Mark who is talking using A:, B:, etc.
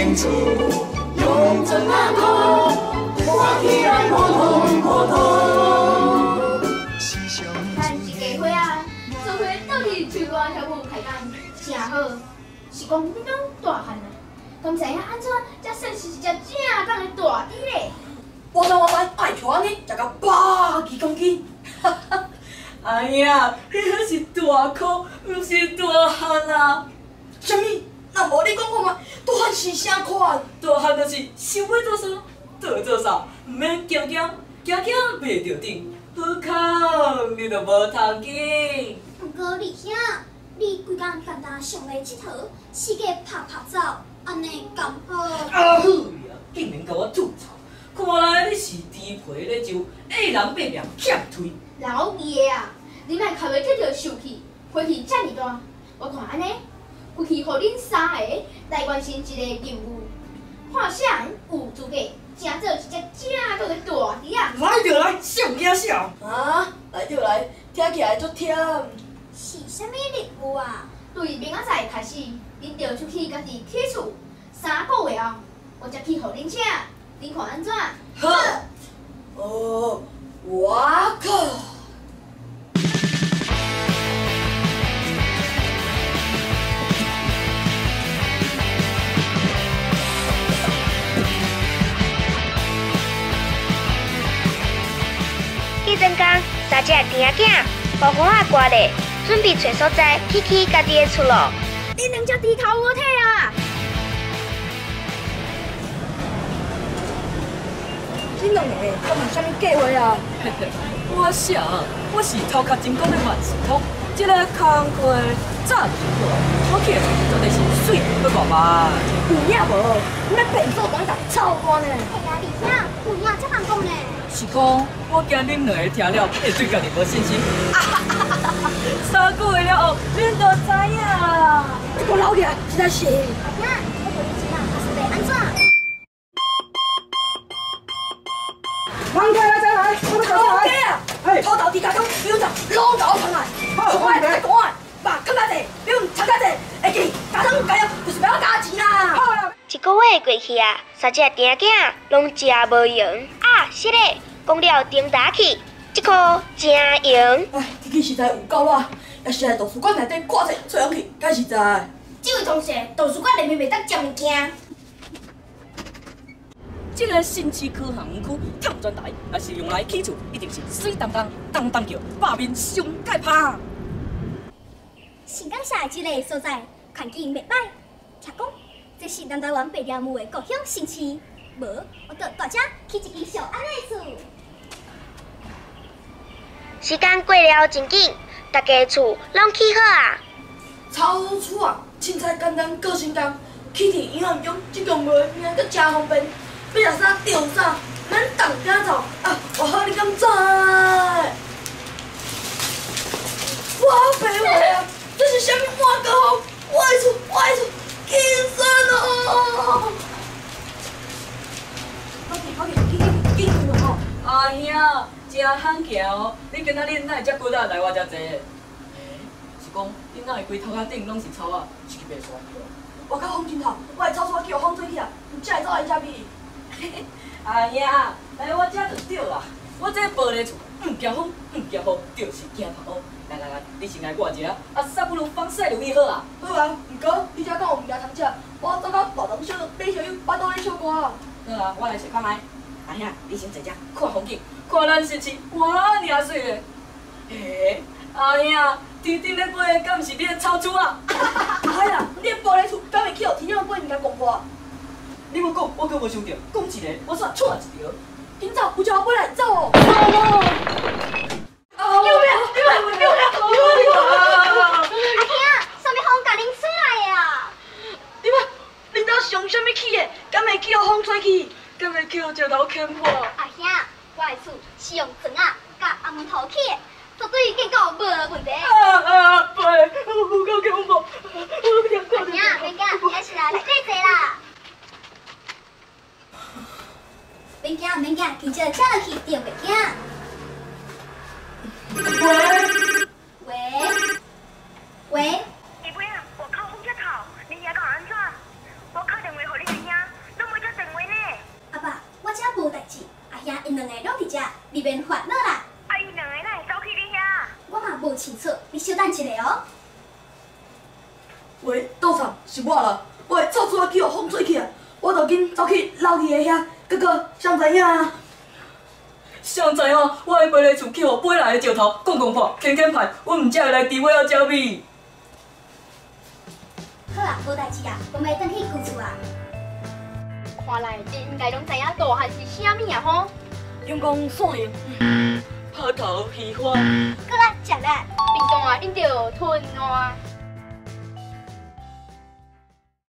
A: 间厝，用砖仔箍，看起来普通普通。
B: 咱一家伙仔，做伙倒去树干跳舞开工，真好。是讲恁拢大汉啊，敢知影按怎才算是一只正港的大猪咧？
C: 我知我知，爱像按呢，食到百几公斤。
D: 哎呀，彼个是大箍，毋是大汉啊！
C: 啥物？若无你讲看觅，大汉是啥款？
D: 大汉就是想欲做啥就做啥，毋免惊惊，惊惊袂著阵，好康你就无通紧。
E: 毋过二兄，你规工干焦上咧𨑨迌，四界拍拍走，按呢敢好？
D: 啊好呀，竟然共我吐槽！看来你是猪皮咧就下人变命欠推。
B: 老爷啊，你莫哭得特特受气，火气遮尔大。我看按呢，回去予恁三个来完成一个任务，看啥人有资格成做一只正港的大猪仔。
F: 来就来，啥毋惊啥？
C: 啊，来就来，听起来足忝。
E: 是啥物任务啊？
B: 对明仔载开始，恁著出去家己起厝，3个月后，我才去予恁请，恁看按怎？
C: 好。哦，我靠！
G: 彼阵工，三只甜仔囝包袱仔挂咧，准备揣所在去起家己的厝咯。
B: 恁两只猪头无体啊！
C: 恁两个敢有啥物计划啊？
D: 我啥？我是头壳真讲的万事通，这个工课早就做好，我起的厝绝对是媠阁大万。
C: 有影无？你欲变做大超大呢？
E: 嘿啊，二兄，有影这通讲呢？
D: 是讲，我惊恁两个听了会对家己无信心。3个月了后，恁就知影啦。
C: 这个老起来实在是。
E: 阿兄，我予你钱啊，啊是欲按怎？
F: 人客来再来，我要
C: 老家啊！土豆、猪脚汤、牛杂，拢共我传来。上爱较寒的，肉较较济，面掺较济，会记加汤加盐，就是袂晓加钱啦。
F: 好啦。
G: 一个月过去啊，三只甜仔囝拢诚无闲。啊，是咧，讲了顶早去，这箍真闲。
C: 哎，天气实在有够热，也是来图书馆内底看册、吹空气，较实在。
B: 这位同学，图书馆内面袂当食物件。
D: 这个新市科学园区探砖台，若是用来起厝，一定是媠当当、当当叫，百面上盖拍。
E: 上感谢这个所在，环境袂歹。听讲，这是南台湾白寮母的故乡新市。无，我到大遮起一间小安的厝。
G: 时间过了真紧，大家厝拢起好啊。
C: 草厝啊，凊彩简单过身工，起伫银行中，这栋无名阁诚方便。欲食啥就啥，免动惊走啊！偌好你敢知？我白话啊，这是啥物换高风？我的厝，我的厝，紧算哦！快去，快去，紧紧紧去吼！
D: 阿兄，真罕行哦！你今仔日哪会遮骨力来我遮坐？欸，是讲你哪会规头壳顶拢是草仔，是去爬山去哦？
C: 外口风真大，我的草沙去予风吹去啊，毋才会走来遮去。
D: 阿兄，来我遮就对啦。我这玻璃厝，毋惊风，毋惊雨，就是惊曝雨。来来来，你先来我遮，啊，煞不如防晒乳液好啊。
C: 好啊，毋过你遮敢有物件通食？我走到大同小买烧友，巴肚咧唱歌啊。
D: 好啊，我来揣看觅。阿兄，你先坐遮看风景，看咱新市偌尔媠咧。欸，阿兄，天顶咧飞的，敢毋是你的草厝啊？
C: 哎呀，你的玻璃厝敢会去予天顶飞物件撞破？
D: 你无讲，我阁无想著，讲一个，我煞错一条。
C: 紧走，有一个飞来，走哦！
D: 救命！救命！救命！救命！
E: 阿兄，啥物风共恁吹来的啊？
C: 你看，恁兜是用啥物起的？敢会去予风吹去？
D: 敢会去予石头砍破？
E: 阿兄，我的厝是用砖仔佮红土起的，绝对坚固无问题。
D: 啊啊！对，有够恐怖！
E: 阿兄，免惊，还是来内底坐啦。免惊，免惊，紧接着落去就袂惊。
C: 喂
E: 喂喂。
H: 伊尾仔，外口风遮透，恁遐敢会按怎？我敲电话予恁阿兄，
E: 免烦恼啦。
G: 啊，𪜶兩个哪會走去恁遐？
E: 我嘛無清楚，你小等一下哦。
C: 喂，道長，是我啦，我的臭厝仔去予風吹去啊，我著緊走去老弟的遐，哥哥，誰知影啊？
D: 誰知影？我的玻璃厝去予飛來的石頭摃摃破，輕輕歹，阮毋才會來治尾仔食米。
E: 好啊，無代誌啊，我們會轉去舊厝啊。
B: 看來恁應該攏知影大漢是啥物啊吼？
C: 陽光散影，
D: 拍頭喜歡，
E: 閣來食力，
B: 便當啊，恁著吞爛。